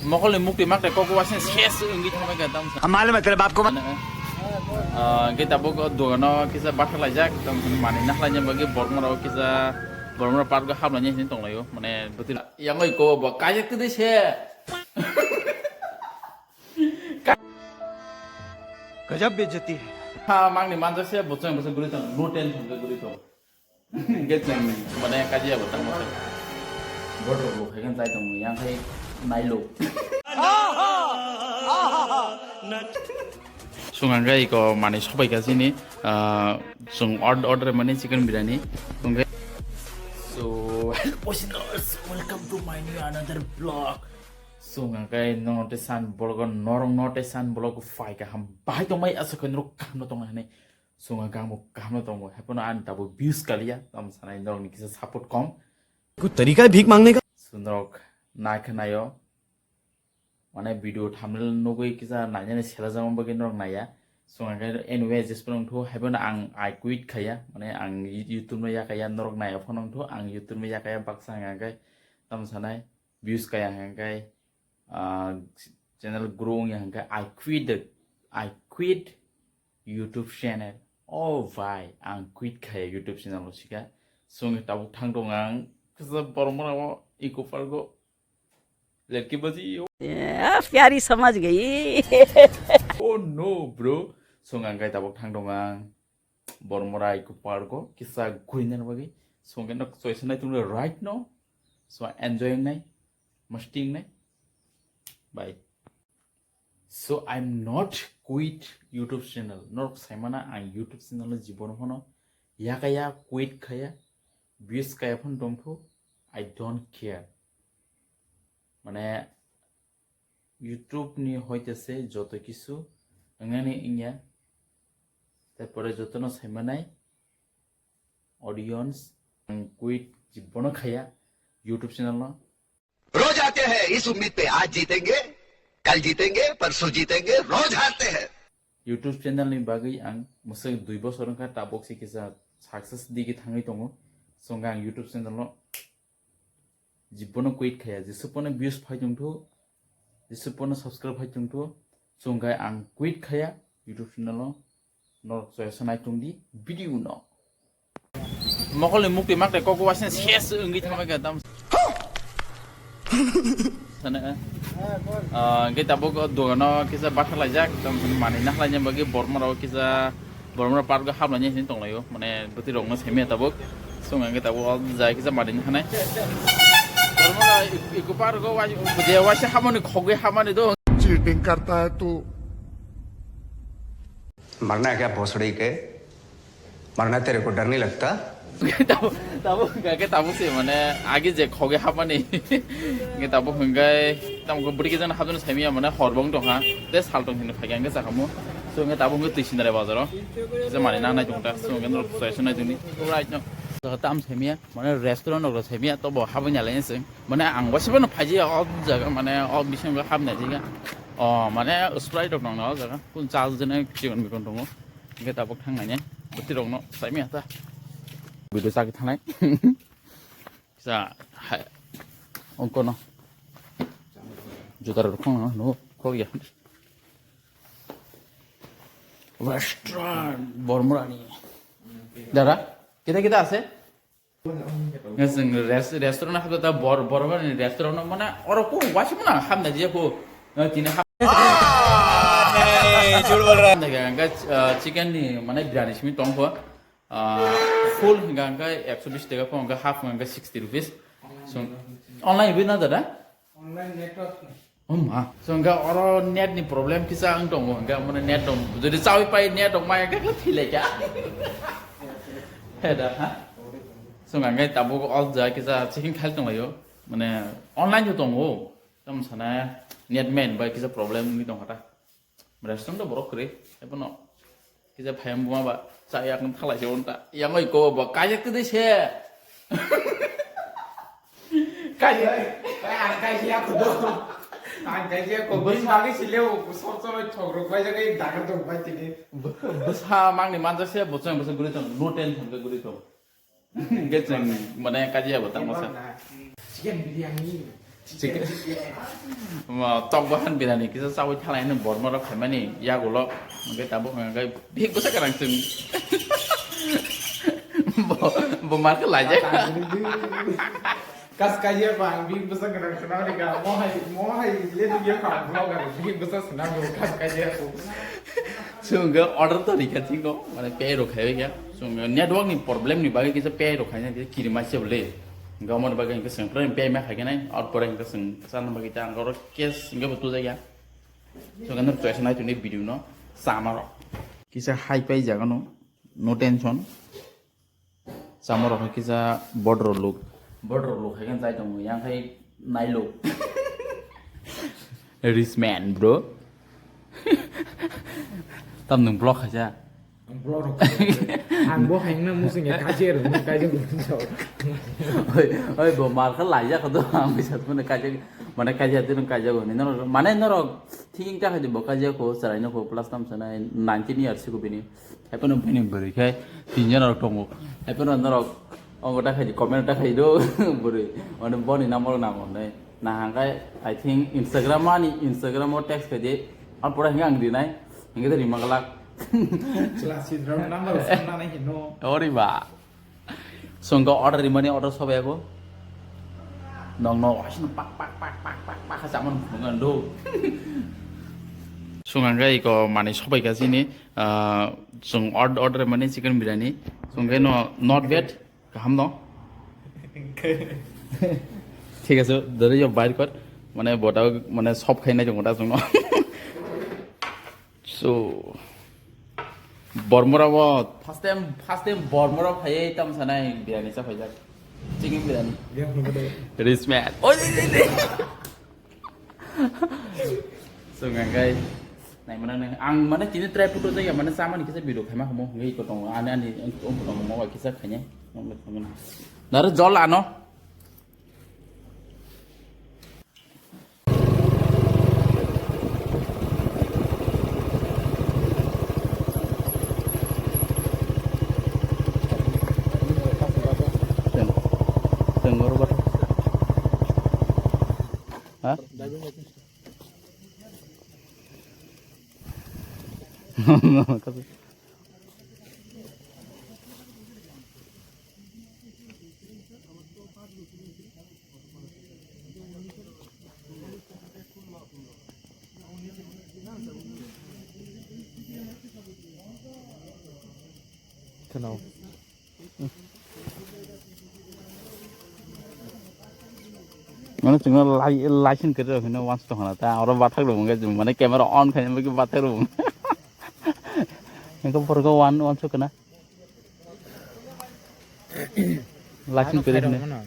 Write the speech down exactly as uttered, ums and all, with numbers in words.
Mokol ni mukti maktai kok wasin ses wngwi thangbai kha tamo sa. Amal matlab aapko ma- Ah, hwnkhe tabuk dogano kisa bathak laijak, tamo sa manwi nahlai bagwi borok rok kisa borok rok park o hapnani hinwi tonglaio, mane bwtwi yangwi ko bo kaijak twi se. Gajab bejati hai. Ha, mangni manjak se, bwchang bwchang guri tong, no tension khe guri tong. Hwnkhe chwng mane kaji abo tamo se. Botrok bo khaikhe chai tong, yang khai nailo. Sung ang khai ko mane sobai ka sini, ah, sung ord-, order mane chicken biryani. Hwnkhe so, hello, boys and girls, welcome to my new another vlog. Sung ang khai no te san vlog, norong no te san vlog phai kaham. Bahai tongmai asa khe norok kaham no tongna hinwi. Sung ang kaham kaham no tongo. Hepono ani tabuk views kaliya. Tamo sanai norok ni kisa support kom. Koi tarika hai bhik mangne ka? Sung norok nai khe naio. Mane video thumbnail nugwi kisa nainani sela jama bagwi norok naiya. Sung ang khai anyway jesprong thu hepono ang I quit khaiya. Mane ang YouTube no yakaya norok naiya phano thu ang YouTube no yakaya baksa ang khai tamo sanai. Views kaya hwnkhe, ah, channel grow wngya hwnkhe, I quit the, I quit YouTube channel. Oh bhai, ang quit khaya YouTube channel o sika. Sung tabuk thang dong ang, kisa borok mora o Eco Park o. Lerki baji o. Ya, pyari samajh gayi. Oh no, bro. Sung ang kai tabuk thang dong ang. Bormora Eco Park o kisa gurinani bagwi songkhe nok choice nai tongwi right now. So enjoy wngnai, masti wngnai. Bye. So I'm not quit YouTube channel. Norok saimana ang YouTube channel no jibono phano yakaya quit khaya, views kaya phano tongthu. I don't care. Mane YouTube ni hoite se joto kisu wngnani wngya. Tarpore jotono saimanai audience, ang quit jibono khaya YouTube channel no. रोज आते हैं इस उम्मीद पे, आज जीतेंगे, कल जीतेंगे, परसों जीतेंगे, रोज हारते हैं। YouTube channel ni bagwi ang mwswk dui bosor wngkha, tabuk se kisa success digi thangwi tongo. Chwngkha ang YouTube channel no jibono quit khaya, jesuk phano views phai tongthu, jesuk phano subscribe phai tongthu, chwngkha ang quit khaya YouTube channel no, norok choya sanai tongdi video no. Mokol ni mukti maktai kok wasin ses wngwi thangbai kha tam. Sana, eh. Ah, hwnkhe tabuk dogano kisa bathalaijak, tam manwi nahlaina bagwi borok rok kisa Bormora park o hapnani hinwi tonglaio, mane bwtwi rokno saimaya tabuk. Song hwnkhe tabuk o jai kisa mari nukhanai. Bormora Eco Park o wai-, je waisa hapmani khogwi hapmani do. Cheating करता है तू। मरना है क्या भोसड़ी के? मरना तेरे को डर नहीं लगता? Tabuk, tabuk hwnkhe tabuk se mane agi je khogwi hapmani. Hwnkhe tabuk hwnkhe tabuk bwrwi kisa hapjani saimaya mane hor bong tongkha. Tei sal tong hinwi phaikha hwnkhe chakhamu. So hwnkhe tabuk hwnkhe twi sinare bazaro. Kisa mani nang nai tongta. So hwnkhe norok chwrai se nai tongdi. Right no. Jaga tam saimaya, mane restaurant rok saimaya, tobo habwi nalai se. Mane ang waisa phano phaijaya o jaga, mane o bisingo habna jaga. O, mane Sprite rok nang na o jaga. Kun cha jene chigon bikon tongo. Hwnkhe tabuk thang nai ne. Bwtwi rokno saimaya ta. Video chagwi thangnai. Kisa hai. Ongkono. Juta rok khong no, no, khok ya. Restaurant, Bormorani. Dada, kita, kita ase? Ngasing res-, restaurant apa ta Bor-, Bormorani restaurant mana? Orang pun wasim mana ham na dia ko. Tini ham. नहीं, झूठ बोल रहा है। Ham na dia, chicken ni mana biryani simi tong ko. Ah, full hingka hingka ekso bish taka po, hingka half hingka sixty rupees. So, online bi na dada? Online network ni. Oh ma, so hingka oro net ni problem kisa ang tongo, hingka mane net tong, jodi chawi pai net tong mai hingka khe thilai kha. He da, ha? So hingka hingka tabuk o ja kisa chicken khai tonglaio, mane online jo tongo, tam sana net main bai kisa problem ni tong kha ta. Restaurant to borok kwrwi, ebono kisa phayam buma ba cha yak thalai se unta. Yang oi ko ba kajak twi se. Kajak. Ang kaisa ya ko do. Ang kaisa ya ko. Bwswk. Bwswk ni sile o sor sor thok rok bai jagai dagar dong bai tini. Bwsa mangni manjak se bwswk bwswk guri tong. No tension ke guri tong. Hingke chwng mane kaji abo tamo sa. Chicken biryani. Chicken. Tok bahan birani kisa chawi thalai no borma rok khaimani yagulo. Hwnkhe tabuk hwnkhe bihik bwsa kwrang chwng. Bo, bo mar khe laijak. Kas kaiya ko ang bihik bwsa kwrang swnam rika. Mo hai, mo hai le video ko ang vlog ang bihik bwsa swnam rika kas kaiya ko. Chwng order to rikha chwng no, mane pay rok khai ya. Chwng network ni problem ni bagwi kisa pay rok khai na kiri ma se bole. Gamon bagwi kisa pay ma khai nai, or pore kisa chana bagwi ta ang oro case hwnkhe bo tujak ya. So, ganner choice nai tuni video no sama rok. Kisa high pay jaga no, no tension. Sama rok kisa border look. Border look hai kan jai tong yang hai nai look. Rich man, bro. Tam nung block hai ja. Ang block rok. Ang bo hai na musing ya kaje ro, kaje ro. Oi, oi, bo mar kha lai ja kho do, ang bisa mane kaje, mane kaje din kaje go ni. Mane norok thinking ta khai bo kaje ko, sarai no ko plus tam sana nineteen years ko bini. Haipano bini bwrwi khe tinjon rok tongo. Haipano norok ongo ta khai comment ta khai do bwrwi. Mane boni number nang hwnwi. Nahangkai, I think Instagram ani, Instagram o text khai di. Ang pura hinga ang rinai. Hinga de rima galak. Chwla sidra number sanna nai hino. Ori ba. Songko order rimani order sobai ako. Nong no wasin pak pak pak pak pak pak chamon phungan do. Songangkai ko mani sobai ka sini. Ah, song ord-, order mani chicken biryani. Songkai no not bad. Kaham no? Thik ase, dori yo bair kor. Mane bota, mane sop khai nai jong bota jong no. So, Bormora bo first time, first time Bormora phai tam sanai biryani sa phai jak. Chicken biryani. Rich man. Oi, oi, oi, oi. So, ngagai. Nai mana nang, ang mana kini try photo jaya mana sama ni kisa video khaima hamo. Ngai ko tong ani ani ong ko tong mo kisa khanya. Naro jol ano. Tengor bato. Ha? Kheno. Mane chwngno lai-, license kwrwi rok hino wansuk tongkha na ta, oro bathak rok wngkha, mane camera on khaina bagwi bathak rok wngkha. Hingke borok wan-, wansuk kana. License kwrwi hino.